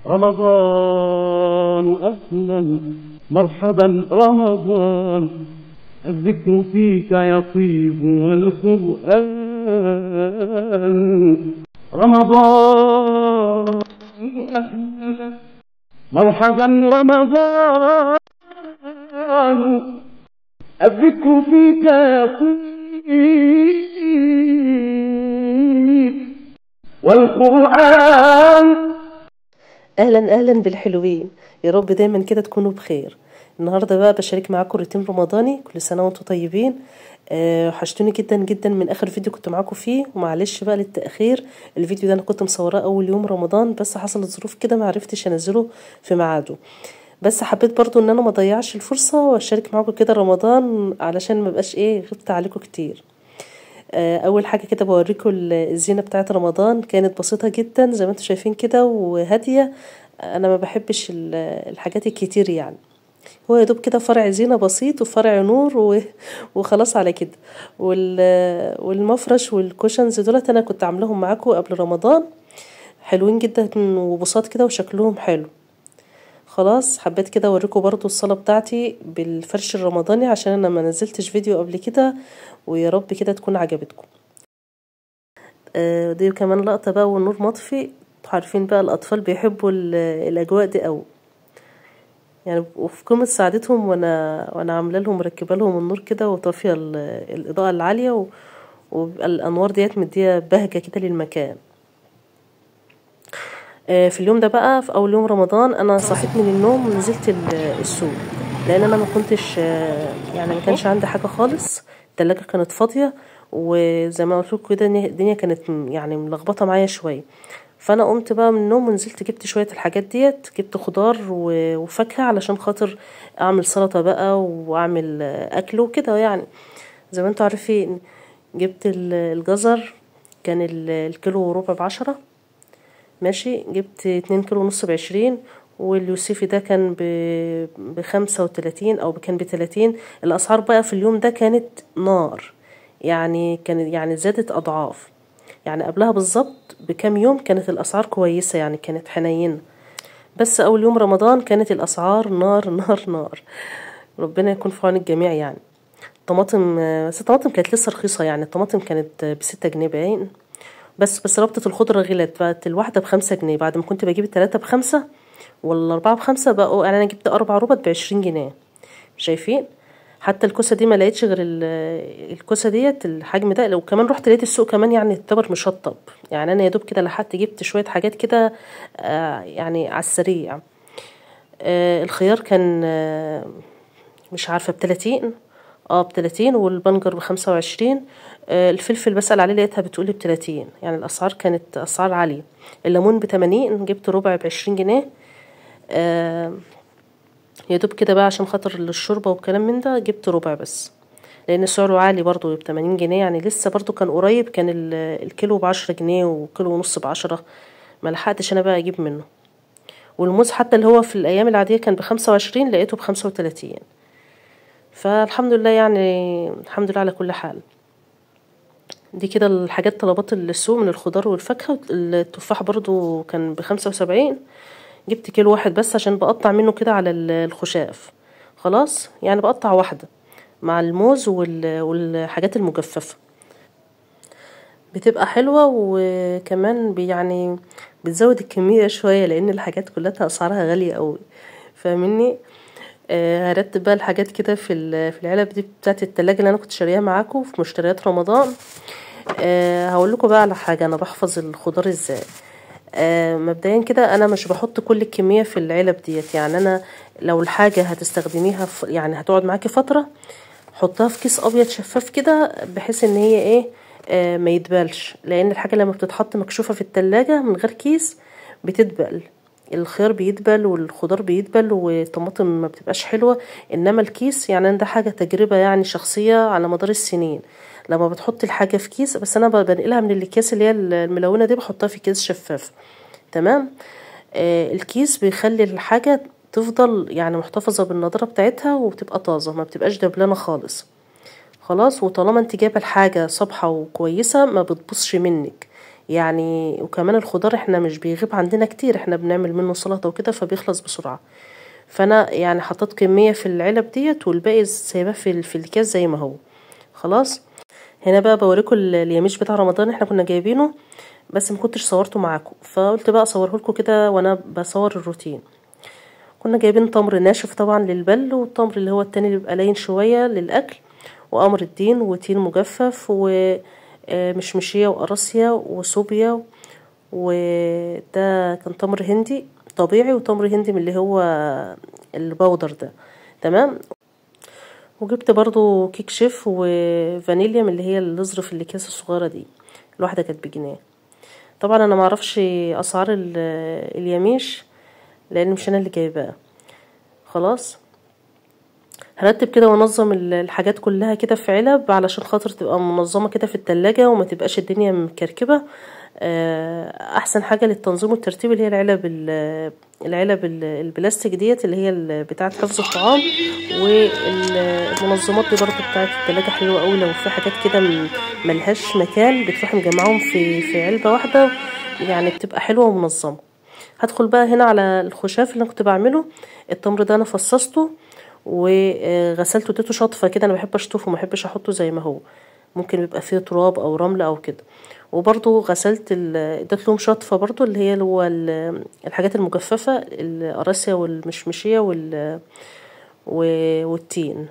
رمضان أهلا مرحبا رمضان، الذكر فيك يطيب والقرآن. رمضان أهلا مرحبا رمضان، الذكر فيك يطيب والقرآن. اهلا اهلا بالحلوين، يا رب دايما كده تكونوا بخير. النهارده بقى بشارك معاكم روتين رمضاني، كل سنة وانتم طيبين. وحشتوني جدا جدا من اخر فيديو كنت معاكم فيه، ومعلش بقى للتاخير. الفيديو ده انا كنت مصوراه اول يوم رمضان، بس حصلت ظروف كده ما عرفتش انزله في ميعاده، بس حبيت برضو ان انا ما اضيعش الفرصة واشارك معاكم كده رمضان علشان ما بقاش ايه غبت عليكم كتير. اول حاجة كده بوريكم الزينة بتاعه رمضان، كانت بسيطة جدا زي ما انتم شايفين كده وهاديه. انا ما بحبش الحاجات الكتير، يعني هو يا دوب كده فرع زينة بسيط وفرع نور وخلاص على كده. والمفرش وال cushions دولت انا كنت عاملاهم معاكم قبل رمضان، حلوين جدا وبساط كده وشكلهم حلو. خلاص حبيت كده اوريكم برضو الصاله بتاعتي بالفرش الرمضاني عشان انا ما نزلتش فيديو قبل كده، ويا رب كده تكون عجبتكم. دي كمان لقطة بقى والنور مطفي، عارفين بقى الاطفال بيحبوا الاجواء دي قوي يعني، وفي قمة سعادتهم وانا عامله لهم مركبة لهم النور كده وطافيه الاضاءة العالية، وبيبقى الانوار ديت مديه بهجة كده للمكان. في اليوم ده بقى في اول يوم رمضان انا صحيت من النوم ونزلت السوق، لان انا ما كنتش يعني ما كانش عندي حاجة خالص، التلاجة كانت فاضية، وزي ما قلت لكم كده الدنيا كانت يعني ملخبطة معايا شوية. فانا قمت بقى من النوم ونزلت جبت شوية الحاجات ديت، جبت خضار وفاكهة علشان خاطر اعمل سلطة بقى واعمل اكل وكده، يعني زي ما انتم عارفين. جبت الجزر كان الكيلو وربع ب10 ماشي، جبت 2.5 كيلو ب20، واليوسفي ده كان ب35 او كان ب30. الاسعار بقى في اليوم ده كانت نار، يعني كانت يعني زادت اضعاف، يعني قبلها بالظبط بكام يوم كانت الاسعار كويسة، يعني كانت حنينه، بس اول يوم رمضان كانت الاسعار نار نار نار. ربنا يكون في عون الجميع. يعني الطماطم، بس الطماطم كانت لسه رخيصة، يعني الطماطم كانت ب6 جنيه باين، بس ربطة الخضرة غلت، بقت الواحدة ب5 جنيه، بعد ما كنت بجيب ال3 ب5 ولا 4 ب5 بقوا، يعني أنا جبت 4 ربط ب20 جنيه. شايفين؟ حتى الكوسة دي ما لقيتش غير الكوسة ديت الحجم ده. لو كمان رحت لقيت السوق كمان يعني يعتبر مشطب، يعني أنا يا دوب كده لحقت جبت شوية حاجات كده يعني على السريع. الخيار كان مش عارفة ب30، ب30، والبنجر ب25. الفلفل بسأل عليه لقيتها بتقولي ب30، يعني الأسعار كانت أسعار عالية. الليمون ب80، جبت ربع ب20 جنيه. يا دوب كده بقى عشان خاطر الشوربة والكلام من ده جبت ربع بس، لأن سعره عالي برضو ب80 جنيه، يعني لسه برضو كان قريب، كان الكيلو ب10 جنيه وكيلو ونص ب10، ما لحقتش أنا بقى أجيب منه. والموز حتى اللي هو في الأيام العادية كان ب25 لقيته ب35. فالحمد لله، يعني الحمد لله على كل حال. دي كده الحاجات طلبات السوق من الخضار والفاكهة. التفاح برضو كان ب75، جبت كيلو واحد بس عشان بقطع منه كده على الخشاف، خلاص يعني بقطع واحدة مع الموز والحاجات المجففة، بتبقى حلوة، وكمان يعني بتزود الكمية شوية لأن الحاجات كلها أسعارها غالية قوي، فاهميني؟ هرتب بقى الحاجات كده في العلب دي بتاعت التلاجة اللي انا كنت شاريها معاكم في مشتريات رمضان. هقول لكم بقى على حاجة، انا بحفظ الخضار ازاي. مبدئيا كده انا مش بحط كل الكمية في العلب ديت، يعني انا لو الحاجة هتستخدميها يعني هتقعد معاكي فترة، حطها في كيس ابيض شفاف كده بحيث ان هي ايه ما يدبلش، لان الحاجة لما بتتحط مكشوفة في التلاجة من غير كيس بتدبل، الخيار بيدبل والخضار بيدبل والطماطم ما بتبقاش حلوة. انما الكيس يعني ده حاجة تجربه يعني شخصية على مدار السنين، لما بتحط الحاجة في كيس، بس انا بنقلها من الاكياس اللي هي الملونة دي بحطها في كيس شفاف، تمام. الكيس بيخلي الحاجة تفضل يعني محتفظة بالنضاره بتاعتها وبتبقى طازة، ما بتبقاش دبلانه خالص، خلاص. وطالما انت جايبه الحاجة صبحة وكويسة ما بتبصش منك، يعني. وكمان الخضار احنا مش بيغيب عندنا كتير، احنا بنعمل منه سلطة وكده فبيخلص بسرعة. فانا يعني حطيت كمية في العلب ديت والباقي سايباه في الكاس زي ما هو. خلاص هنا بقى بوريكم اليميش بتاع رمضان احنا كنا جايبينه، بس ما كنتش صورته معاكم، فقلت بقى اصوره لكم كده وانا بصور الروتين. كنا جايبين تمر ناشف طبعا للبل، والتمر اللي هو التاني اللي بيبقى لين شوية للاكل، وقمر الدين، وتين مجفف، ومشمشيه وقراصيه وصوبيا، وده كان تمر هندي طبيعي وتمر هندي من اللي هو البودر ده. تمام. وجبت برضو كيك شيف وفانيليا من اللي هي الازرف في الاكياس الصغيرة دي، الواحدة كانت بجنيه. طبعا انا معرفش اسعار اليميش لان مش انا اللي جايباه. خلاص هرتب كده وانظم الحاجات كلها كده في علب علشان خاطر تبقى منظمة كده في التلاجة وما تبقاش الدنيا مكركبه. احسن حاجة للتنظيم والترتيب اللي هي العلب البلاستيك ديت اللي هي بتاعه حفظ الطعام، والمنظمات دي برضو بتاعه التلاجة حلوة قوي. لو في حاجات كده ملهاش مكان بتروح مجمعهم في علبة واحدة، يعني بتبقى حلوة ومنظمة. هدخل بقى هنا على الخشاف اللي انا كنت بعمله. التمر ده انا فصصته وغسلته، اديته شطفه كده، انا بحب اشطفه ما بحبش احطه زي ما هو، ممكن بيبقى فيه تراب او رمل او كده. وبرضو غسلت اديت لهم شطفه برضو اللي هي هو الحاجات المجففه، القراصيه والمشمشيه والتين.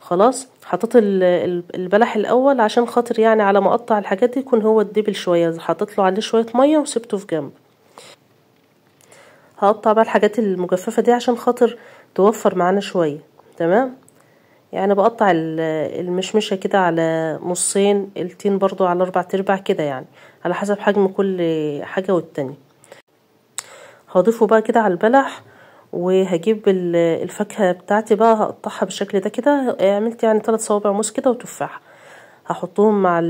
خلاص حطيت البلح الاول عشان خاطر يعني على ما اقطع الحاجات دي يكون هو الدبل شوية، حطيت له عليه شوية مية وسبته في جنب. هقطع بقى الحاجات المجففه دي عشان خاطر توفر معانا شوية. تمام. يعني بقطع المشمشه كده على نصين، التين برضو على 4/4 كده، يعني على حسب حجم كل حاجة والتاني. هضيفه بقى كده على البلح، وهجيب الفاكهة بتاعتي بقى هقطعها بالشكل ده كده. عملت يعني 3 صوابع موز كده وتفاحه، هحطهم مع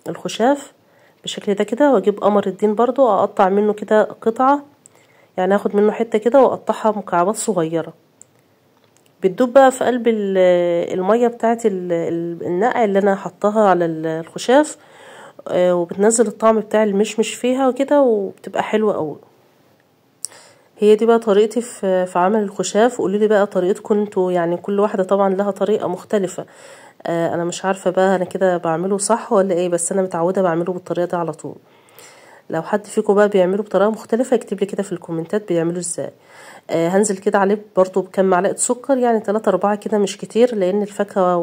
الخشاف بالشكل ده كده. واجيب قمر الدين برضو اقطع منه كده قطعه، يعني هاخد منه حتة كده واقطعها مكعبات صغيرة، بتدوب بقى في قلب المية بتاعه النقع اللي انا حطاها على الخشاف، وبتنزل الطعم بتاع المشمش فيها وكده، وبتبقى حلوة قوي. هي دي بقى طريقتي في عمل الخشاف. قولوا لي بقى طريقتكم انتوا، يعني كل واحدة طبعا لها طريقه مختلفة. انا مش عارفه بقى انا كده بعمله صح ولا ايه، بس انا متعوده بعمله بالطريقة دي على طول. لو حد فيكم بقى بيعمله بطريقة مختلفة يكتب لي كده في الكومنتات بيعملوه ازاي. هنزل كده عليه برضو بكام معلقه سكر، يعني 3 4 كده مش كتير، لان الفاكهة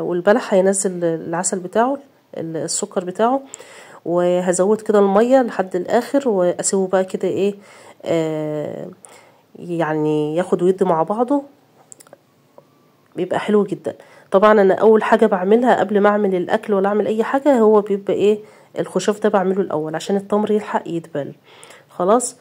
والبلح هينزل العسل بتاعه السكر بتاعه. وهزود كده المية لحد الاخر واسيبه بقى كده ايه، يعني ياخد ويد مع بعضه، بيبقى حلو جدا. طبعا انا اول حاجة بعملها قبل ما اعمل الاكل ولا اعمل اي حاجة هو بيبقى ايه الخشاف ده بعمله الاول عشان التمر يلحق يدبل. خلاص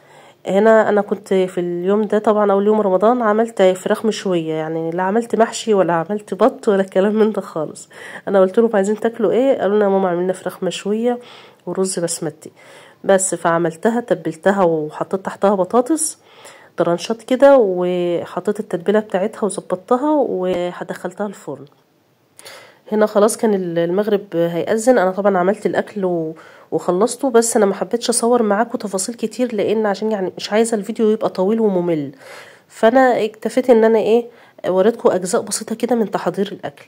هنا انا كنت في اليوم ده طبعا اول يوم رمضان عملت فراخ مشوية، يعني لا عملت محشي ولا عملت بط ولا كلام من ده خالص. انا قلت لهم عايزين تاكلوا ايه، قالوا لنا يا ماما عملنا فراخ مشوية ورز بسمتي بس. فعملتها تبلتها وحطيت تحتها بطاطس طرنشات كده، وحطيت التتبيله بتاعتها وظبطتها وهدخلتها الفرن. هنا خلاص كان المغرب هيأذن. انا طبعا عملت الاكل وخلصته، بس انا ما حبيتش اصور معاكم تفاصيل كتير لان عشان يعني مش عايزه الفيديو يبقى طويل وممل، فانا اكتفيت ان انا ايه وريتكم اجزاء بسيطة كده من تحضير الاكل.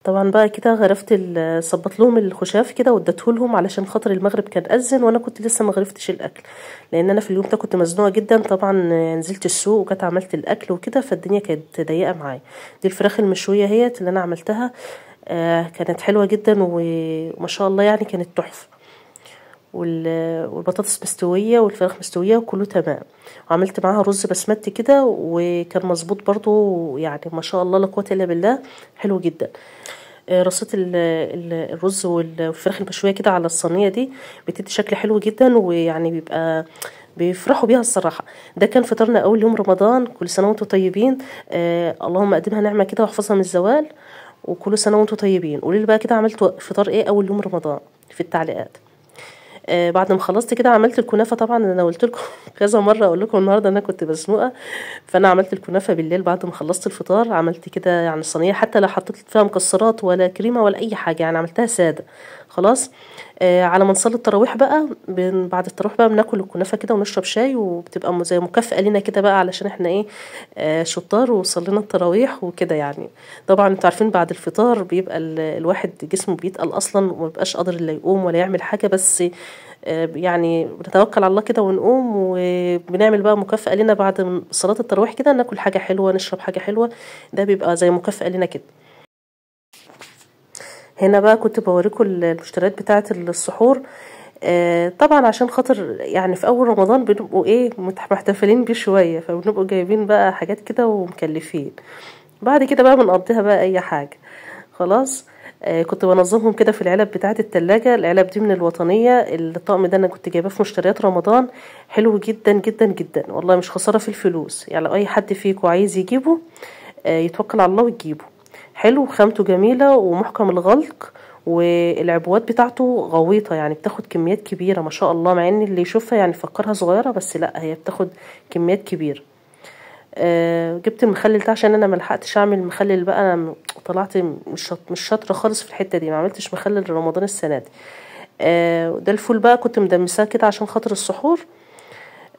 طبعا بقى كده غرفت صبت لهم الخشاف كده واديته لهم علشان خاطر المغرب كان اذن، وانا كنت لسه ما غرفتش الاكل لان انا في اليوم ده كنت مزنوقه جدا. طبعا نزلت السوق وكانت عملت الاكل وكده، فالدنيا كانت ضيقه معايا. دي الفراخ المشويه هي اللي انا عملتها، كانت حلوة جدا وما شاء الله يعني كانت تحفة، والبطاطس مستوية والفراخ مستوية وكله تمام. وعملت معاها رز بسمتي كده وكان مظبوط برضو، يعني ما شاء الله لا قوة الا بالله، حلو جدا. رصيت الرز والفراخ المشويه كده على الصينية دي بتدي شكل حلو جدا، ويعني بيبقى بيفرحوا بيها الصراحة. ده كان فطارنا اول يوم رمضان. كل سنة وانتم طيبين، اللهم اقدمها نعمه كده واحفظها من الزوال، وكل سنة وانتم طيبين. قولوا لي بقى كده عملتوا فطار ايه اول يوم رمضان في التعليقات. بعد ما خلصت كده عملت الكنافه. طبعا انا قلت لكم كذا مرة اقول لكم النهارده انا كنت مزنوقه، فانا عملت الكنافه بالليل بعد ما خلصت الفطار. عملت كده يعني الصينية، حتى لا حطيت فيها مكسرات ولا كريمة ولا اي حاجة، يعني عملتها ساده خلاص. على ما نصلي التراويح بقى، بعد التراويح بقى بناكل الكنافه كده ونشرب شاي، وبتبقى زي مكافاة لنا كده بقى، علشان احنا ايه شطار وصلينا التراويح وكده يعني. طبعا انتوا عارفين بعد الفطار بيبقى الواحد جسمه بيتقل اصلا، وما بيبقاش قادر لا يقوم ولا يعمل حاجة، بس يعني بنتوكل على الله كده ونقوم، وبنعمل بقى مكافأة لنا بعد صلاة التراويح كده، ناكل حاجة حلوة، نشرب حاجة حلوة، ده بيبقى زي مكافأة لنا كده. هنا بقى كنت بوريكم المشتريات بتاعة السحور. طبعا عشان خاطر يعني في اول رمضان بنبقوا ايه محتفلين بيه شوية، فبنبقوا جايبين بقى حاجات كده ومكلفين. بعد كده بقى بنقضيها بقى اي حاجة خلاص. كنت بنظمهم كده في العلب بتاعه التلاجة. العلب دي من الوطنية، الطقم ده انا كنت جايباه في مشتريات رمضان، حلو جدا جدا جدا والله، مش خسارة في الفلوس يعني. لو اي حد فيكم عايز يجيبه يتوكل على الله ويجيبه. حلو، خامته جميلة ومحكم الغلق، والعبوات بتاعته غويطة يعني بتاخد كميات كبيرة ما شاء الله، مع ان اللي يشوفها يعني يفكرها صغيرة، بس لا هي بتاخد كميات كبيرة. جبت المخلل ده عشان انا ملحقتش اعمل مخلل بقى، انا طلعت مش شاطرة خالص في الحتة دي، ما عملتش مخلل رمضان السنة دي. ده الفول بقى كنت مدمساه كده عشان خاطر السحور.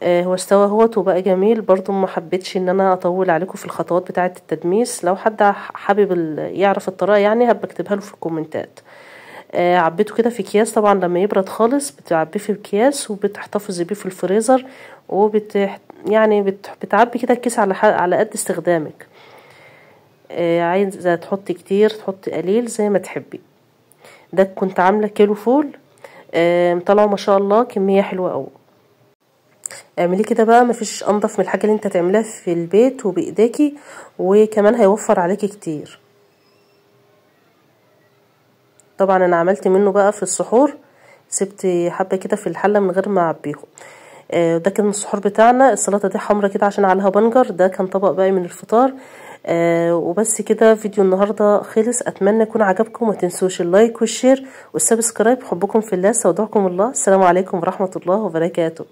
هو استوى اهوت وبقى جميل. برضو ما حبيتش ان انا اطول عليكم في الخطوات بتاعه التدميس، لو حد حابب يعرف الطريقة يعني هبقى اكتبها له في الكومنتات. عبيته كده في اكياس، طبعا لما يبرد خالص بتعبيه في اكياس وبتحتفظي بيه في الفريزر، يعني بتعبي كده الكيس على قد استخدامك. عايزه تحطي كتير تحطي قليل زي ما تحبي. ده كنت عامله كيلو فول، طلعوا ما شاء الله كمية حلوة قوي. اعملي كده بقى، مفيش انضف من الحاجة اللي انت تعمليها في البيت وبايديكي، وكمان هيوفر عليكي كتير. طبعا انا عملت منه بقى في السحور، سبت حبه كده في الحلة من غير ما اعبيهم. ده كان السحور بتاعنا. السلطة دي حمرا كده عشان عليها بنجر، ده كان طبق باقي من الفطار. وبس كده فيديو النهارده خلص. اتمنى يكون عجبكم، وما تنسوش ال like وال share وال subscribe. حبكم في الله، استودعكم الله. السلام عليكم ورحمة الله وبركاته.